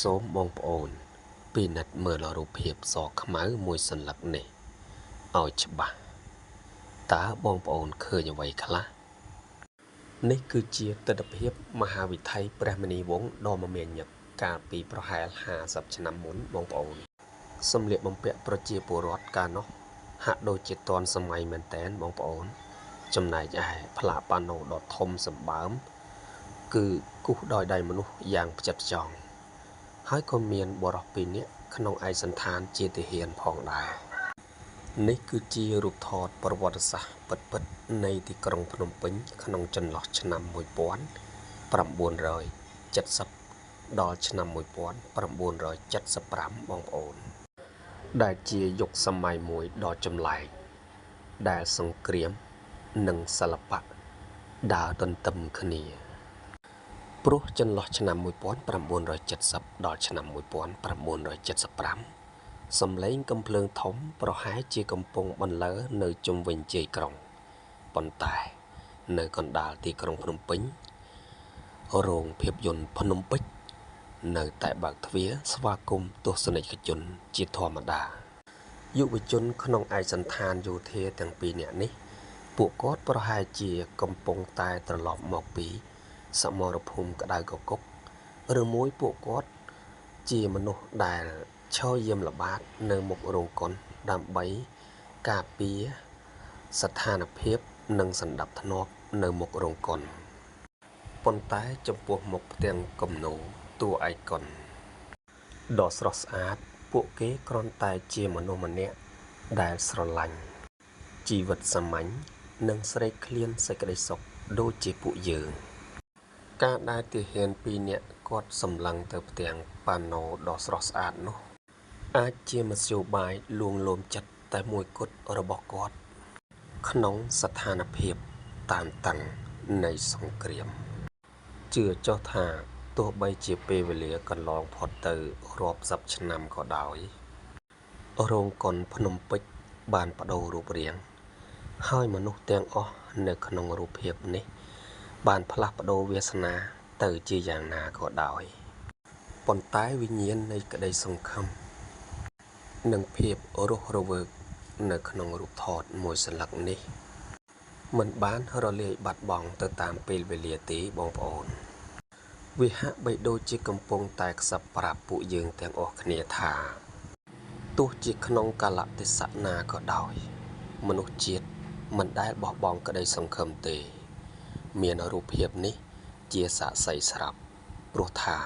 សូមបងប្អូនពិនិត្យមើលរូបភាពសខ្មៅមួយសន្លឹកនេះឲ្យច្បាស់តើបងប្អូនឃើញអ្វីខ្លះនេះគឺជាទិដ្ឋភាពមហាវិថីព្រះមុនីវង្សដ៏មមាញឹកកាលពីប្រហែល50ឆ្នាំមុនបងប្អូនសម្លៀកបំពាក់ប្រជាពលរដ្ឋកាលនោះហាក់ដូចជាទាន់សម័យមែនទែនបងប្អូនចំណែកឯផ្លាកប៉ាណូដ៏ធំសម្បើមគឺគូសដោយដៃមនុស្សយ៉ាងផ្ចិតផ្ចង់ហើយក៏មានបុរសពីរនាក់ក្នុងឯកសណ្ឋានជាទាហានផងដែរនេះគឺជារូបថតប្រវត្តិសាស្ត្រពិតៗនៃទីក្រុងភ្នំពេញក្នុងចន្លោះឆ្នាំ1970ដល់ឆ្នាំ1975បងប្អូនដែលជាយុគសម័យមួយដ៏ចម្លែកដែលសង្គ្រាមនិងសិល្បៈដើរទន្ទឹមគ្នាព្រោះចន្លោះឆ្នាំ1970ដល់ឆ្នាំ1975សំឡេងកំភ្លើងធំប្រហែលជាកំពុងបន្លឺនៅជុំវិញជាយក្រុងប៉ុន្តែនៅកណ្ដាលទីក្រុងភ្នំពេញរោងភាពយន្តភ្នំពេញនៅតែបើកទ្វារស្វាគមន៍ទស្សនិកជនជាធម្មតាយុវជនក្នុងឯកសណ្ឋានយោធាទាំងពីរនាក់នេះពួកគាត់ប្រហែលជាកំពុងតែត្រឡប់មកពីសមរភូមិក្តៅគគុកឬមួយពួកគាត់ជាមនុស្សដែលឈរយាមល្បាតនៅមុខរោងកុនដើម្បីការពារស្ថានភាពនិងសណ្ដាប់ធ្នាប់នៅមុខរោងកុនប៉ុន្តែចំពោះមុខផ្ទាំងគំនូរតួឯកុនដ៏ស្រស់ស្អាតពួកគេគ្រាន់តែជាមនុស្សម្នាក់ដែលស្រឡាញ់ជីវិតសាមញ្ញនិងស្រេកឃ្លានសេចក្តីសុខដូចជាពួកយើងការដែលទាហានពីរនាក់គាត់សម្លឹងទៅផ្ទាំងប៉ាណូដ៏ស្រស់ស្អាតនោះអាចជាមធ្យោបាយលួងលោមចិត្តតែមួយគត់របស់គាត់ក្នុងស្ថានភាពតានតឹងនៃសង្គ្រាមជឿចុះថាទោះបីជាពេលវេលាកន្លងផុតទៅរាប់សិបឆ្នាំក៏ដោយរោងកុនភ្នំពេញបានប្ដូររូបរាងហើយមនុស្សទាំងអស់នៅក្នុងរូបភាពនេះបានផ្លាស់ប្ដូរវាសនាទៅជាយ៉ាងណាក៏ដោយប៉ុន្តែវិញ្ញាណនៃក្តីសង្ឃឹមនិងភាពរស់រវើកនៅក្នុងរូបថតមួយសន្លឹកនេះមិនបានរលាយបាត់បង់ទៅតាមពេលវេលាទេបងប្អូនវាហាក់បីដូចជាកំពុងតែខ្សឹបប្រាប់ពួកយើងទាំងអស់គ្នាថាទោះជាក្នុងកាលៈទេសៈណាក៏ដោយមនុស្សជាតិមិនដែលបោះបង់ក្តីសង្ឃឹមទេមានរូបភាពនេះជាសាក្សីស្រាប់ព្រោះថា